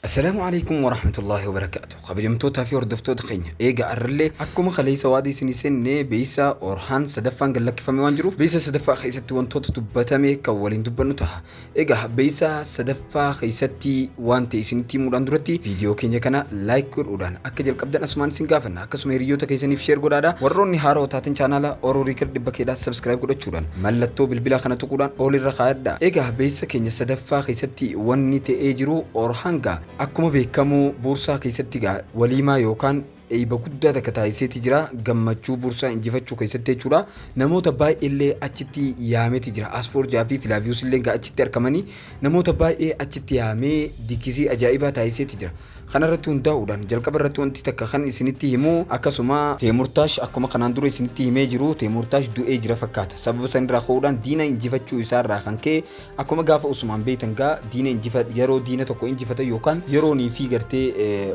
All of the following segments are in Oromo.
Assalaamu Aleykum Warahmatullaahi Wabarakaatuh Kabajamtootaa fi hordoftoota keenya eega arrallee akkuma kaleessa waadii isinii seenne beeysa Orhaan sadaffaan gad lakkifame waan jiruuf beeysa sadaffaa keessatti wantoota dubbatame kan waliin dubbannu taha. Egaa beeysa sadaffaa keessatti waan ta'e isinitti himuudhaan duratti viidiyoo keenya kana like godhuudhaan akka jalqabdan asumaan isin gaafanna. Akkasuma hiriyoota keessaniif share godhaadha. Warroonni haaroo taatan chaanaala Oro Record dhibba keedhaa subscribe godhachuudhaan mallattoo bilbilaa kana tuquudhaan all irra kaayadha. Egaa beeksisa keenya sadaffaa keessatti wanni ta'ee jiru Orhaan gaa akkuma beekamu Buursaa keessatti gaa waliimaa yookaan eeyba guddaa takka taasiseeti jira gammachuu Buursaa injifachuu keessatti jechuudha. Namoota baay'eellee achitti yaameeti jira. Aspoorjaa fi Filaaviyuus illee gaa achitti arkamanii namoota baay'ee achitti yaamee diggisii ajaa'ibaa taasiseeti jira. Kana irratti hundaa'uudhaan jalqaba irratti wanti takka kan isinitti himu akkasuma Teemurtaash akkuma kanaan dura isinitti himee jiru Teemurtaash du'ee jira fakkaata. Sababa san irraa ka'uudhaan diina injifachuu isaa irraa kan ka'e akkuma gaafa Usmaan beektan gaa diina injifa yeroo diina tokko injifatan yookaan yeroonii fi gartee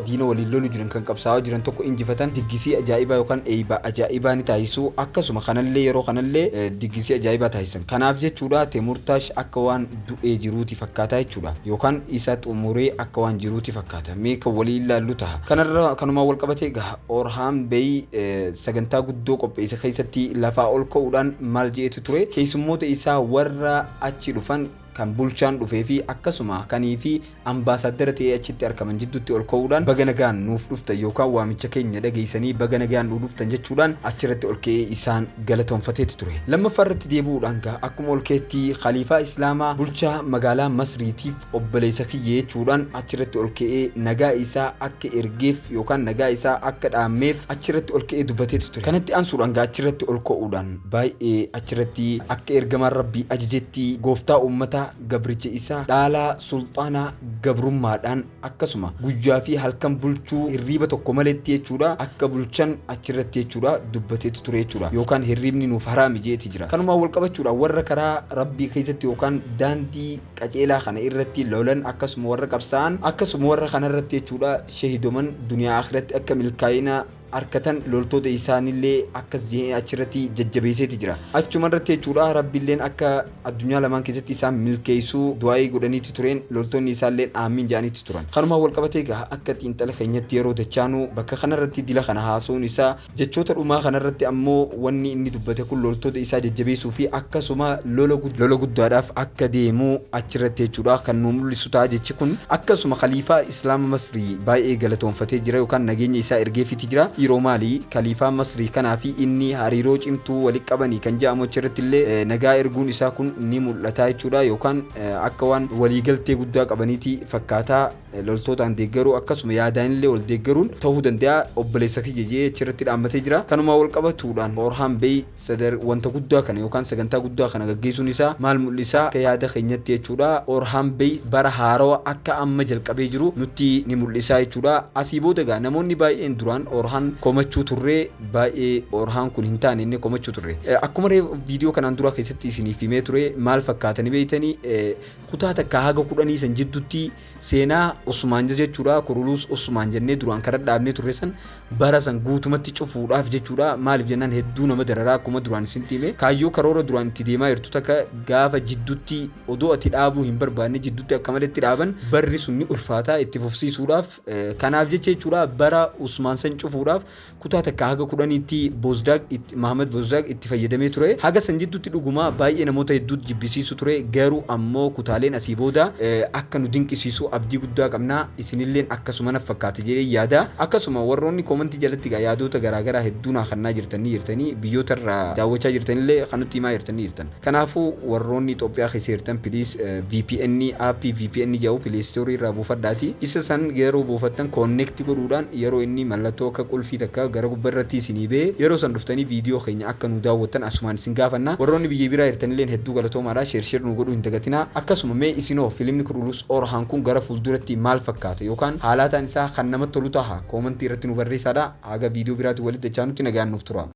diina waliin lolu jiran kan qabsaa'aa jiran tokko injifatan diggisii ajaa'ibaa yookaan eeyba ajaa'ibaa ni taasisu. Akkasuma kanallee yeroo kanallee diggisii ajaa'ibaa taasisan. Kanaaf jechuudha Teemurtaash akka waan du'ee jiruuti fakkaata jechuudha. Yookaan isa xumuree akka waan jiruuti fakkaata. Mee kan waliin ilaallu taha. Kanarra kanumaan wal qabatee egaa Orhaan Bey sagantaa guddoo qopheesse keessatti lafaa ol ka'uudhaan maal je'etu ture? Keessummoota isaa warra achi dhufan kan bulchaan dhufee fi akkasuma kanii fi ambaasaaddara ta'ee achitti arkaman jidduutti ol ka'uudhaan baga nagaan nuuf dhuftan yookaan waamicha keenya dhageessanii baga nagaan nuu dhuftan jechuudhaan achirratti ol ka'ee isaan galatoonfateeti ture. Lammaffaa irratti deebi'uudhaan gaa akkuma ol ka'etti khaliifaa Islaamaa bulchaa magaalaa Masriitiif obboleessa kiyya jechuudhaan achirratti ol ka'ee nagaa isaa akka ergeef yookaan nagaa isaa akka dhaammeef achirratti ol ka'ee dubbateeti ture. Kanatti aansuudhaan gaa achirratti ol ka'uudhaan baay'ee achirratti akka ergamaan Rabbii ajajetti gooftaa uummataa gabricha isaa dhaalaa sulxaanaa gabrummaadhaan akkasuma guyyaa fi halkan bulchuu hirriiba tokko maletti jechuudha akka bulchan achirratti jechuudha dubbateeti ture jechuudha yookaan hirriibni nuuf haraami jeeti jira. Kanumaan wal qabachuudhaan warra karaa Rabbii keessatti yookaan daandii qaceelaa kana irratti lolan akkasuma warra qabsaa'an akkasuma warra kana irratti jechuudha shahidoman duniyaa akhiratti akka milkaa'ina arkatan loltoota isaanillee akkas jehee achirratti jajjabeesseeti jira. Achuma irratti jechuudha Rabbiilleen akka addunyaa lamaan keessatti isaan milkeessu du'aa'ii godhaniiti tureen loltoonni isaalleen aamiin jedhaniiti turan. Kanumaan wal qabatee egaa akka xiinxala keenyatti yeroo dachaanu bakka kanarratti dila kana haasa'uun isaa Jechoota dhumaa kana irratti ammoo wanni inni dubbate kun loltoota isaa jajjabeessuu fi akkasuma lola lola guddaadhaaf akka deemu achirratti jechuudha kan nu mul'isu ta'a jechi kun. Akkasuma khaliifaa Islaama Masrii baay'ee galatoonfatee jira yookaan nageenya isaa ergeefiiti jira. Dhiiroo maali khaliifaa Masrii kanaa fi inni hariiroo cimtuu wali qabanii kan jedhamu achirratti illee nagaa erguun isaa kun ni mul'ata jechuudha yookaan akka waan waliigaltee guddaa qabaniiti fakkaata. Loltootaan deeggaruu akkasuma yaadaanillee wal deeggaruun ta'uu danda'a obboleessa kiyya jedhee achirratti dhaammatee jira. Kanumaan wal qabatuudhaan Orhaan Bey sadar wanta guddaa kana yookaan sagantaa guddaa kana gaggeessuun isaa maal mul'isa akka yaada keenyatti jechuudha. Orhaan Bey bara haarawa akka amma jalqabee jiru nutti ni mul'isa jechuudha. Asii booda egaa namoonni baay'een duraan Orhaan komachuu turre baay'ee Orhaan kun hin taane inni komachuu turre. Akkuma viidiyoo kanaan duraa keessatti isiniif himee ture maal fakkaatanii beektanii kutaa takkaa haga 10 san jidduutti Seenaa Usmaan jechuudha. Kuruluus Usmaan jennee duraan karaa dhaabnee turre san bara san guutumatti cufuudhaaf jechuudha. Maaliif jennaan hedduu nama dararaa akkuma duraan isinitti hime. Kaayyoo karoora duraan itti deemaa jirtu takka gaafa jidduutti odoo ati dhaabuu hin barbaanne jidduutti akka maletti dhaaban barri sun ni ulfaata itti fufsiisuudhaaf. Kanaaf jecha jechuudha bara Usmaan san cufuudhaaf kutaa takkaa haga 10tti Bozdaag itti Mahamad Bozdaag itti fayyadamee ture. Haga san jidduutti dhuguma baay'ee namoota hedduutu jibbisiisu ture. Garuu ammoo kutaaleen asii booda akka nu dinqisiisu abdii guddaa qabna. Isinilleen akkasuma naf fakkaata jedheen yaada. Akkasuma warroonni koomantii jalatti egaa yaadoota garaa garaa hedduu naa kannaa jirtan ni jirtanii. Biyyoota irraa daawwachaa jirtanillee kan nutti himaa jirtan ni jirtan. Kanaafuu warroonni Itoophiyaa keessa jirtan please VPN aappii VPN jedhamu Play Store irraa buufadhaati. Isa san yeroo buufattan connect godhuudhaan yeroo inni mallattoo akka qulfii takka gara gubba irratti isinii ba'e yeroo san dhuftanii viidiyoo keenya akka nu daawwattan asumaan isin gaafanna. Warroonni biyya biraa jirtanilleen hedduu galatoomaadha. Share share nu godhuu hin dagatinaa. Akkasuma mee isinoo filimni Kurulus Orhan kun gara fuulduratti maal fakkaata yookaan haalaataan isaa kan namatti tolu taha? Koomantii irratti nu barreessaadha. Haga viidiyoo biraatiin walitti dachaanutti nagaan nuuf tura.